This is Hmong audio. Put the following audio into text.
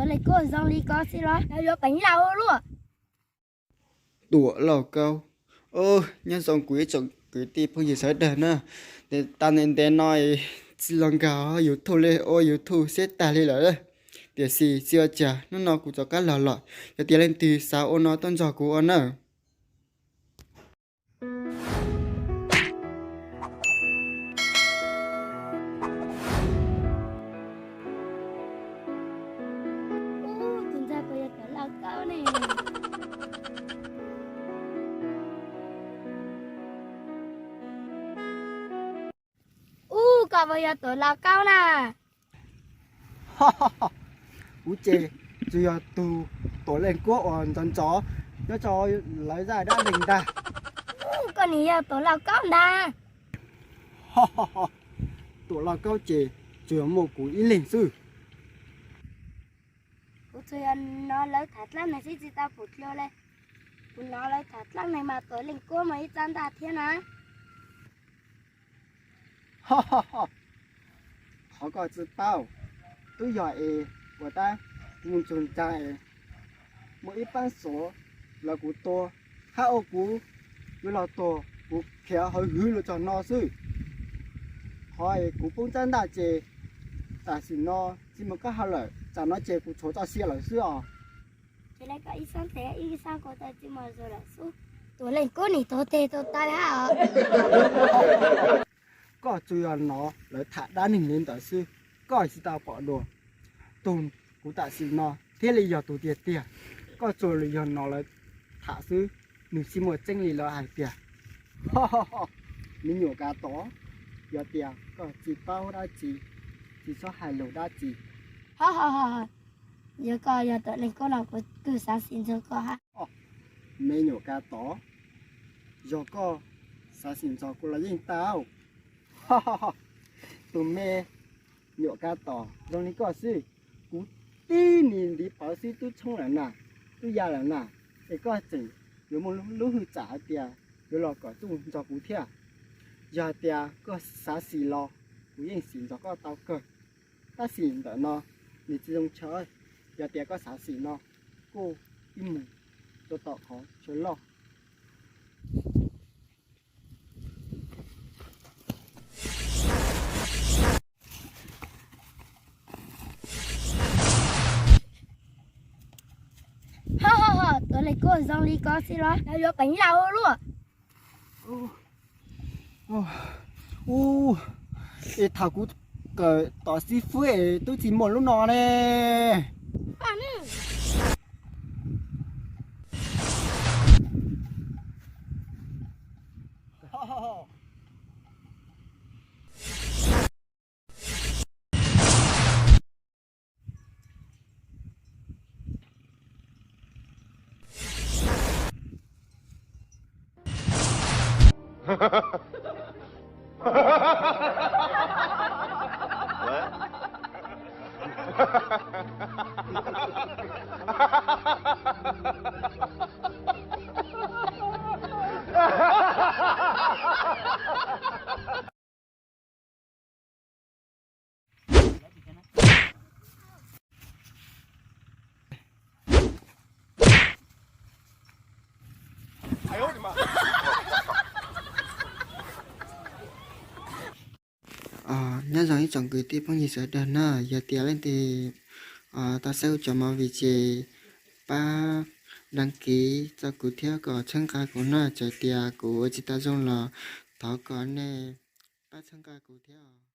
Leej Kuab zoo li ko xwb los yuav peev laus luaj. Tuam Lauj Kaub. Nyob zoo kuv ib tsoom kwv tij phooj ywg sawv daws na. Tes tas ntev ntev no tsis los nkag YouTube li, ua YouTube siab tag li lawm. Tiam sis tsis ua cas, hnub no kuv rov qab los lawm, yog tias leej twg xav ua no tuaj nrog kuv ua nawb. Ub, tus ntxawg puas yog Tuam Lauj Kaub ne? Ub, koj puas yog Tuam Lauj Kaub na? Kuv ces tsuas yog tus Tuam Leej Kuab uas ntxov ntxov nyob rau lawv zaj dab neeg ntag. Ub, koj nim yog Tuam Lauj Kaub ntag. Tuam Lauj Kaub ces tsuas yog muaj kuv ib leeg xwb. Kuv tsuas yog hnov lawv tham dab neeg xwb tsis tau pum dlua li. Kuv hnov lawv tham dab neeg mas Tuam Leej Kuab mas ib txab ntaj thiab na. Qhov koj tsis paub, twb yog es uas tab kuv mus txog ntxa es muaj ib pab xov los kuv tua, hab ua kuv yuav los tuag, kuv khiav hawv hwv los txog no xwb. Qhov es kuv poob txab ntaj ces tam sim no tsis mus kab hau lawm, tsam no ces kuv tshuav txoj sia lawm xwb os. Ces le koj ib xab tes ib xab kua taw tsis mus zus lawm xwb. Tuam Leej Kuab nim tuag tes tuag taw hab os. Koj tsuas yog hnov lawv tham dab neeg li ntawd xwb, koj tsis tau pom dua. Tus kuv tam sim no thiaj li yog tus tiag tiag, koj tsuas yog hnov lawv tham xwb, nws tsis muaj tseeb li lawv hais tiag. Me nyuam kav tom, yog tias koj tsis paub dab tsi, tsis txhob hais lus dab tsi. Yog koj yog Tuam Leej Kuab no kuv twb xav sim ntxog koj hab. Me nyuam kav tom, yog koj xav sim ntxog kuv los yeej tau. Tus me nyuam kav tom zoo li koj xwb, kuv tib nim ntiv pawv xwb twb tshoob lawm na, twb ya lawm na, es koj tseem yuav muaj lub hwj tsam hais tias yuav los kom tuaj nrog kuv thiab. Yog hais tias koj xav sim los, kuv yeej sim nrog koj tau kawg. Tab sis ntawm no nws tsis zoo chaw, yog tias koj xav sim no, kuj ib mus rau tom qhov chaw loj. Tuam Leej Kuab zoo li ko xwb los yuav peev laus luaj. Ub, es thaum kuv kawm tom xib fwb es twb tsis muaj lub no ne. Nyob zoo ib tsoom kwv tij phooj ywg sawv daws na, yog tias leej twg tau saib kuv cov movie ces pab đăng ký txog kuv thiab kom txhawb nqa kuv na, txawm tias kuv ua tsis tau zoo los thov kom nej pab txhawb nqa kuv thiab.